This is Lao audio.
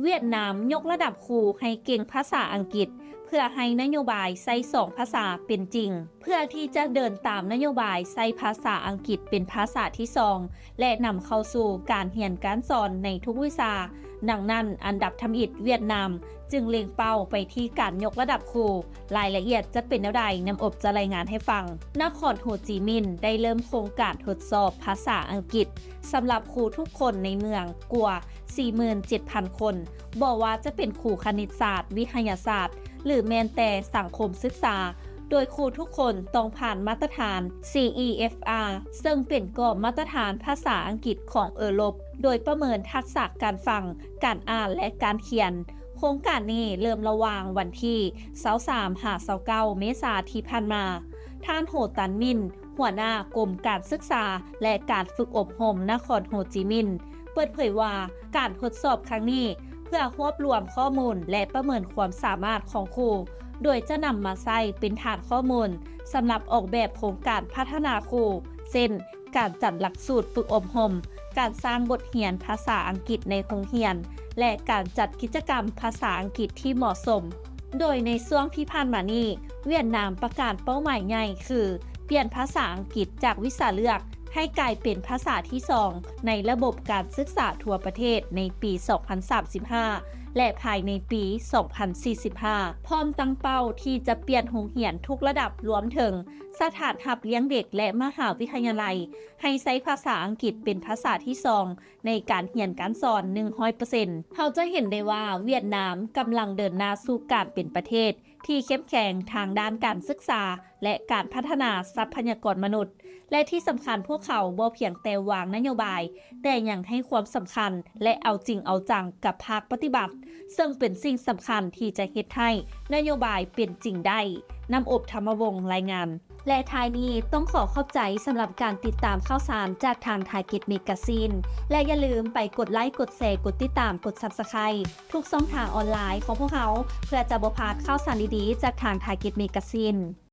ຫວຽດນາມຍົກລະດັບຄູໃຫ້ເກັ່ງພາສາອັງກິດ ເພື່ອໃຫ້ນະໂຍບາຍໃຊ້ສອງພາສາເປັນຈິງ. ເພື່ອທີ່ຈະເດີນຕາມນະໂຍບາຍໃຊ້ພາສາອັງກິດເປັນພາສາທີສອງ ແລະ ນຳເຂົ້າສູ່ການຮຽນການສອນໃນທຸກວິຊາ. ດັ່ງນັ້ນ, ອັນດັບທຳອິດຫວຽດນາມຈຶ່ງເລັງເປົ້າໄປທີ່ການຍົກລະດັບຄູ. ລາຍລະອຽດຈະເປັນແນວໃດ, ນ້ຳອົບຈະລາຍງານໃຫ້ຟັງ. ນະຄອນໂຮຈິມິນໄດ້ເລີ່ມໂຄງການທົດສອບພາສາອັງກິດສຳລັບຄູທຸກຄົນໃນເມືອງກວ່າສີ່ໝື່ນເຈັດພັນຄົນ, ບໍ່ວ່າຈະເປັນຄູຄະນິດສາດ, ວິທະຍາສາດ ຫຼື ແມ່ນແຕ່ສັງຄົມສຶກສາ, ໂດຍຄູທຸກຄົນຕ້ອງຜ່ານມາດຕະຖານ CEFR ເຊິ່ງເປັນກອບມາດຕະຖານພາສາອັງກິດຂອງເອີຣົບ, ໂດຍປະເມີນທັກສະການຟັງ, ການອ່ານ ແລະ ການຂຽນ. ໂຄງການນີ້ເລີ່ມລະຫວ່າງວັນທີຊາວສາມຫາຊາວເກົ້າ ເມສາທີ່ຜ່ານມາ. ທ່ານ ໂຮຕັນມິນ, ຫົວໜ້າກົມການສຶກສາ ແລະ ການຝຶກອົບຮົມນະຄອນໂຮຈິມິນ, ເປີດເຜີຍວ່າການທົດສອບຄັ້ງນີ້ເພື່ອຮວບລວມຂໍ້ມູນ ແລະ ປະເມີນຄວາມສາມາດຂອງຄູ, ໂດຍຈະນຳມາໃຊ້ເປັນຖານຂໍ້ມູນສຳລັບອອກແບບໂຄງການພັດທະນາຄູ, ເຊັ່ນ ການຈັດຫຼັກສູດຝຶກອົບຮົມ, ການສ້າງບົດຮຽນພາສາອັງກິດໃນໂຮງຮຽນ ແລະ ການຈັດກິດຈະກຳພາສາອັງກິດທີ່ເໝາະສົມ. ໂດຍໃນຊ່ວງທີ່ຜ່ານມານີ້, ຫວຽດນາມປະກາດເປົ້າໝາຍໃຫຍ່ຄື ປ່ຽນພາສາອັງກິດຈາກວິຊາເລືອກໃຫ້ກາຍເປັນພາສາທີສອງໃນລະບົບການສຶກສາທົ່ວປະເທດໃນປີສອງພັນສາມສິບຫ້າ ແລະ ພາຍໃນປີສອງພັນສີ່ສິບຫ້າ, ພ້ອມຕັ້ງເປົ້າທີ່ຈະປ່ຽນໂຮງຮຽນທຸກລະດັບ, ລວມເຖິງສະຖານຮັບລ້ຽງເດັກ ແລະ ມະຫາວິທະຍາໄລ ໃຫ້ໃຊ້ພາສາອັງກິດເປັນພາສາທີສອງໃນການຮຽນການສອນໜຶ່ງຮ້ອຍເປີເຊັນ. ເຮົາຈະເຫັນໄດ້ວ່າຫວຽດນາມກຳລັງເດີນໜ້າສູ່ການເປັນປະເທດ ທີ່ເຂັ້ມແຂງທາງດ້ານການສຶກສາ ແລະ ການພັດທະນາຊັບພະຍາກອນມະນຸດ ແລະ ທີ່ສຳຄັນ, ພວກເຂົາບໍ່ພຽງແຕ່ວາງນະໂຍບາຍ, ແຕ່ຍັງໃຫ້ຄວາມສຳຄັນ ແລະ ເອົາຈິງເອົາຈັງກັບພາກປະຕິບັດ, ເຊິ່ງເປັນສິ່ງສຳຄັນທີ່ຈະເຮັດໃຫ້ນະໂຍບາຍເປັນຈິງໄດ້. ນ້ຳອົບ ທຳມະວົງ ລາຍງານ. ແລະ ທ້າຍນີ້ຕ້ອງຂໍຂອບໃຈສຳລັບການຕິດຕາມຂ່າວສານຈາກທາງ Target Magazine ແລະ ຢ່າລືມໄປກົດໄລ, ກົດແຊ, ກົດຕິດຕາມ, ກົດ Subscribe ທຸກຊ່ອງທາງອອນລາຍຂອງພວກເຮົາ ເພື່ອຈະບໍ່ພາດຂ່າວສານດີໆຈາກທາງ Target Magazine.